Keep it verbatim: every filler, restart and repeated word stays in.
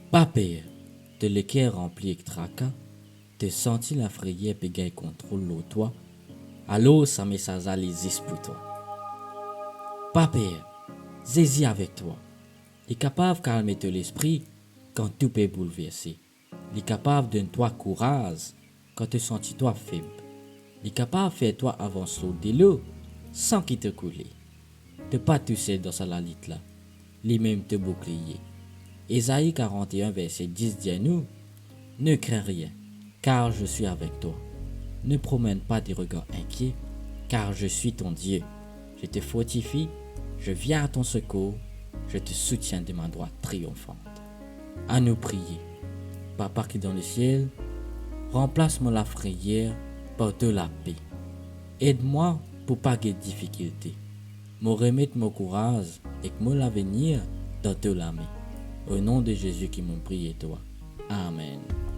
Pa per, to leker ranpli ek traka, to santi lafreyer pe gagn kontrol lor twa, alor sa mesaz la li zis pou twa. Pa per, Zezi avek twa. Li kapav kalme to lespri kan tou pe boulverse. Li kapav donn twa kouraz kan to santi twa feb. Li kapav fer twa avans lor delo san ki to koule. To pa tousel dan sa lalit la. Limem to boukliye. Ezai karant-e-enn verse dis dir nou, Ne crains rien, car je suis avec toi. Ne promène pas de regard inquiet, car je suis ton Dieu. Je te fortifie, je viens à ton secours, je te soutiens de ma droite triomphante. Anou priye. Papa ki dan lesiel, ranplas mo lafreyer par to lape. Ed mwa pou pa get difikilte. Mo remet mo kouraz ek mo lavenir dan to lame. O non de Zezi ki mo priye twa. Amen.